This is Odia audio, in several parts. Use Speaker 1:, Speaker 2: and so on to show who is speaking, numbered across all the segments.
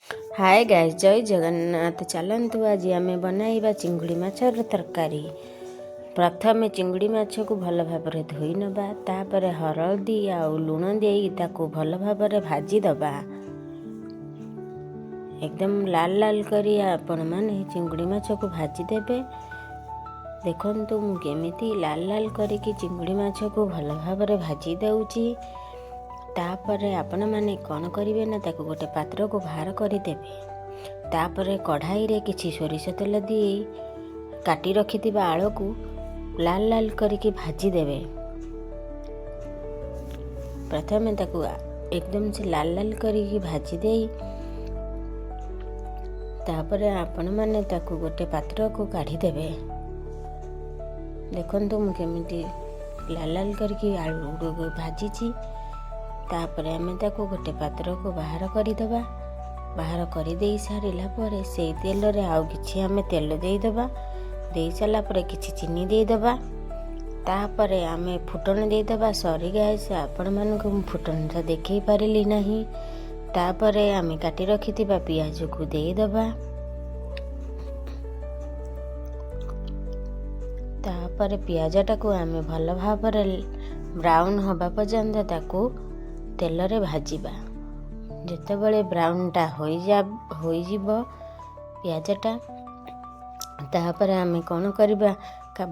Speaker 1: ହାଏ ଗାଇସ୍, ଜୟ ଜଗନ୍ନାଥ। ଚାଲନ୍ତୁ, ଆଜି ଆମେ ବନାଇବା ଚିଙ୍ଗୁଡ଼ି ମାଛର ତରକାରୀ। ପ୍ରଥମେ ଚିଙ୍ଗୁଡ଼ି ମାଛକୁ ଭଲ ଭାବରେ ଧୋଇ ନେବା। ତାପରେ ହଳଦୀ ଆଉ ଲୁଣ ଦେଇ ତାକୁ ଭଲ ଭାବରେ ଭାଜିଦେବା। ଏକଦମ ଲାଲ ଲାଲ କରି ଆପଣମାନେ ଚିଙ୍ଗୁଡ଼ି ମାଛକୁ ଭାଜିଦେବେ। ଦେଖନ୍ତୁ, ମୁଁ କେମିତି ଲାଲ ଲାଲ କରିକି ଚିଙ୍ଗୁଡ଼ି ମାଛକୁ ଭଲ ଭାବରେ ଭାଜି ଦେଉଛି। ତାପରେ ଆପଣମାନେ କ'ଣ କରିବେ ନା, ତାକୁ ଗୋଟେ ପାତ୍ରକୁ ବାହାର କରିଦେବେ। ତାପରେ କଢ଼ାଇରେ କିଛି ସୋରିଷ ତେଲ ଦେଇ କାଟି ରଖିଥିବା ଆଳୁକୁ ଲାଲ ଲାଲ କରିକି ଭାଜିଦେବେ। ପ୍ରଥମେ ତାକୁ ଏକଦମ ସେ ଲାଲ ଲାଲ କରିକି ଭାଜି ଦେଇ ତାପରେ ଆପଣମାନେ ତାକୁ ଗୋଟେ ପାତ୍ରକୁ କାଢ଼ିଦେବେ। ଦେଖନ୍ତୁ, ମୁଁ କେମିତି ଲାଲ ଲାଲ କରିକି ଆଳୁ ଗୁଡ଼ିକୁ ଭାଜିଛି। ତାପରେ ଆମେ ତାକୁ ଗୋଟେ ପାତ୍ରକୁ ବାହାର କରିଦେବା। ବାହାର କରିଦେଇ ସାରିଲା ପରେ ସେଇ ତେଲରେ ଆଉ କିଛି ଆମେ ତେଲ ଦେଇଦେବା। ଦେଇ ସାରିଲା ପରେ କିଛି ଚିନି ଦେଇଦେବା। ତାପରେ ଆମେ ଫୁଟଣ ଦେଇଦେବା। ସରି ଗାଇସ୍, ଆପଣମାନଙ୍କୁ ମୁଁ ଫୁଟଣଟା ଦେଖାଇ ପାରିଲି ନାହିଁ। ତାପରେ ଆମେ କାଟି ରଖିଥିବା ପିଆଜକୁ ଦେଇଦେବା। ତାପରେ ପିଆଜଟାକୁ ଆମେ ଭଲ ଭାବରେ ବ୍ରାଉନ୍ ହେବା ପର୍ଯ୍ୟନ୍ତ ତାକୁ ତେଲରେ ଭାଜିବା। ଯେତେବେଳେ ବ୍ରାଉନ୍ଟା ହୋଇଯିବ ପିଆଜଟା, ତାପରେ ଆମେ କ'ଣ କରିବା?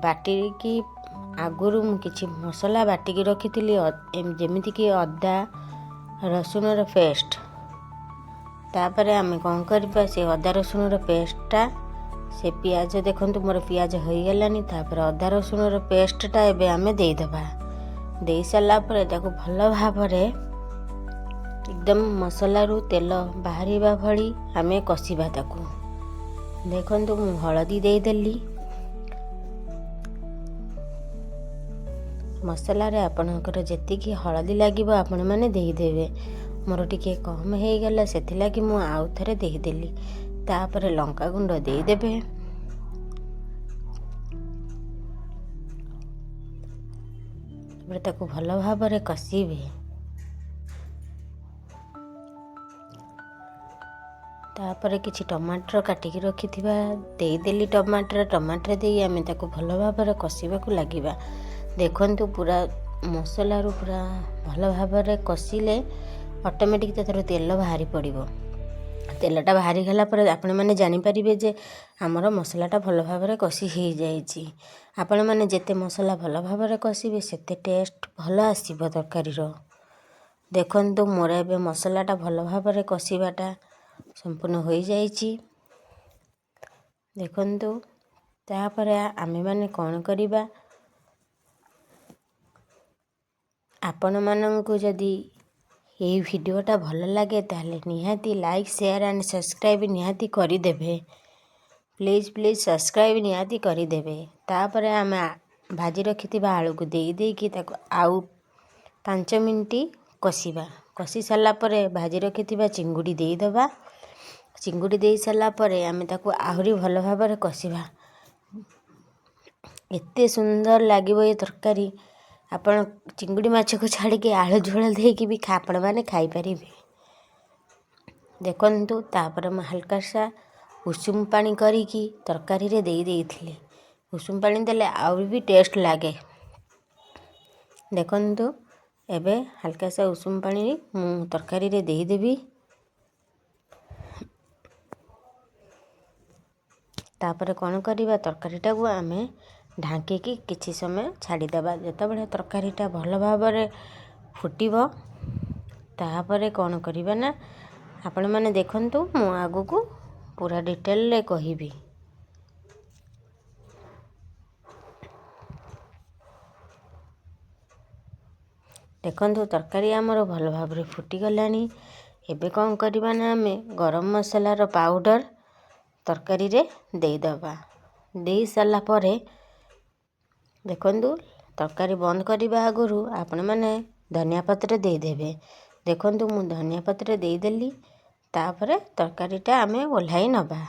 Speaker 1: ବାଟିକି ଆଗରୁ ମୁଁ କିଛି ମସଲା ବାଟିକି ରଖିଥିଲି, ଯେମିତିକି ଅଦା ରସୁଣର ପେଷ୍ଟ। ତାପରେ ଆମେ କ'ଣ କରିବା? ସେ ଅଦା ରସୁଣର ପେଷ୍ଟଟା ସେ ପିଆଜ, ଦେଖନ୍ତୁ, ମୋର ପିଆଜ ହୋଇଗଲାଣି। ତାପରେ ଅଦା ରସୁଣର ପେଷ୍ଟଟା ଏବେ ଆମେ ଦେଇଦେବା। ଦେଇ ସାରିଲା ପରେ ତାକୁ ଭଲ ଭାବରେ ଏକଦମ ମସଲାରୁ ତେଲ ବାହାରିବା ଭଳି ଆମେ କଷିବା ତାକୁ। ଦେଖନ୍ତୁ, ମୁଁ ହଳଦୀ ଦେଇଦେଲି। ମସଲାରେ ଆପଣଙ୍କର ଯେତିକି ହଳଦୀ ଲାଗିବ, ଆପଣମାନେ ଦେଇଦେବେ। ମୋର ଟିକେ କମ୍ ହେଇଗଲା, ସେଥିଲାଗି ମୁଁ ଆଉ ଥରେ ଦେଇଦେଲି। ତାପରେ ଲଙ୍କା ଗୁଣ୍ଡ ଦେଇଦେବେ। ତାପରେ ତାକୁ ଭଲ ଭାବରେ କଷିବେ। ତାପରେ କିଛି ଟମାଟର କାଟିକି ରଖିଥିବା ଦେଇଦେଲି ଟମାଟର। ଟମାଟର ଦେଇ ଆମେ ତାକୁ ଭଲ ଭାବରେ କଷିବାକୁ ଲାଗିବା। ଦେଖନ୍ତୁ, ପୁରା ମସଲାରୁ ପୁରା ଭଲ ଭାବରେ କଷିଲେ ଅଟୋମେଟିକ୍ ତା'ର ତେଲ ବାହାରି ପଡ଼ିବ। ତେଲଟା ବାହାରିଗଲା ପରେ ଆପଣମାନେ ଜାଣିପାରିବେ ଯେ ଆମର ମସଲାଟା ଭଲ ଭାବରେ କଷି ହେଇଯାଇଛି। ଆପଣମାନେ ଯେତେ ମସଲା ଭଲ ଭାବରେ କଷିବେ, ସେତେ ଟେଷ୍ଟ ଭଲ ଆସିବ ତରକାରୀର। ଦେଖନ୍ତୁ, ମୋର ଏବେ ମସଲାଟା ଭଲ ଭାବରେ କଷିବାଟା ସମ୍ପୂର୍ଣ୍ଣ ହୋଇଯାଇଛି। ଦେଖନ୍ତୁ, ତାପରେ ଆମେମାନେ କ'ଣ କରିବା? ଆପଣମାନଙ୍କୁ ଯଦି ଏଇ ଭିଡ଼ିଓଟା ଭଲ ଲାଗେ, ତାହେଲେ ନିହାତି ଲାଇକ୍, ସେୟାର ଆଣ୍ଡ ସବସ୍କ୍ରାଇବ୍ ନିହାତି କରିଦେବେ। ପ୍ଲିଜ୍ ପ୍ଲିଜ୍, ସବସ୍କ୍ରାଇବ୍ ନିହାତି କରିଦେବେ। ତାପରେ ଆମେ ଭାଜି ରଖିଥିବା ଆଳୁକୁ ଦେଇ ଦେଇକି ତାକୁ ଆଉ 5 ମିନିଟ୍ କଷିବା। କଷି ସାରିଲା ପରେ ଭାଜି ରଖିଥିବା ଚିଙ୍ଗୁଡ଼ି ଦେଇଦେବା। ଚିଙ୍ଗୁଡ଼ି ଦେଇ ସାରିଲା ପରେ ଆମେ ତାକୁ ଆହୁରି ଭଲ ଭାବରେ କଷିବା। ଏତେ ସୁନ୍ଦର ଲାଗିବ ଏ ତରକାରୀ, ଆପଣ ଚିଙ୍ଗୁଡ଼ି ମାଛକୁ ଛାଡ଼ିକି ଆଳୁ ଝୋଳ ଦେଇକି ବି ଆପଣମାନେ ଖାଇପାରିବେ। ଦେଖନ୍ତୁ, ତାପରେ ମୁଁ ହାଲକା ସା ଉଷୁମ ପାଣି କରିକି ତରକାରୀରେ ଦେଇ ଦେଇଥିଲି। ଉଷୁମ ପାଣି ଦେଲେ ଆହୁରି ବି ଟେଷ୍ଟ ଲାଗେ। ଦେଖନ୍ତୁ, ଏବେ ହାଲକା ସା ଉଷୁମ ପାଣି ମୁଁ ତରକାରୀରେ ଦେଇଦେବି। ତାପରେ କ'ଣ କରିବା? ତରକାରୀଟାକୁ ଆମେ ଢାଙ୍କିକି କିଛି ସମୟ ଛାଡ଼ିଦେବା। ଯେତେବେଳେ ତରକାରୀଟା ଭଲ ଭାବରେ ଫୁଟିବ, ତାପରେ କ'ଣ କରିବା ନା, ଆପଣମାନେ ଦେଖନ୍ତୁ, ମୁଁ ଆଗକୁ ପୁରା ଡିଟେଲରେ କହିବି। ଦେଖନ୍ତୁ, ତରକାରୀ ଆମର ଭଲ ଭାବରେ ଫୁଟିଗଲାଣି। ଏବେ କ'ଣ କରିବା ନା, ଆମେ ଗରମ ମସଲାର ପାଉଡ଼ର ତରକାରୀରେ ଦେଇଦେବା। ଦେଇ ସାରିଲା ପରେ ଦେଖନ୍ତୁ, ତରକାରୀ ବନ୍ଦ କରିବା ଆଗରୁ ଆପଣମାନେ ଧନିଆ ପତ୍ର ଦେଇଦେବେ। ଦେଖନ୍ତୁ, ମୁଁ ଧନିଆ ପତ୍ର ଦେଇଦେଲି। ତାପରେ ତରକାରୀଟା ଆମେ ଓହ୍ଲାଇ ନେବା।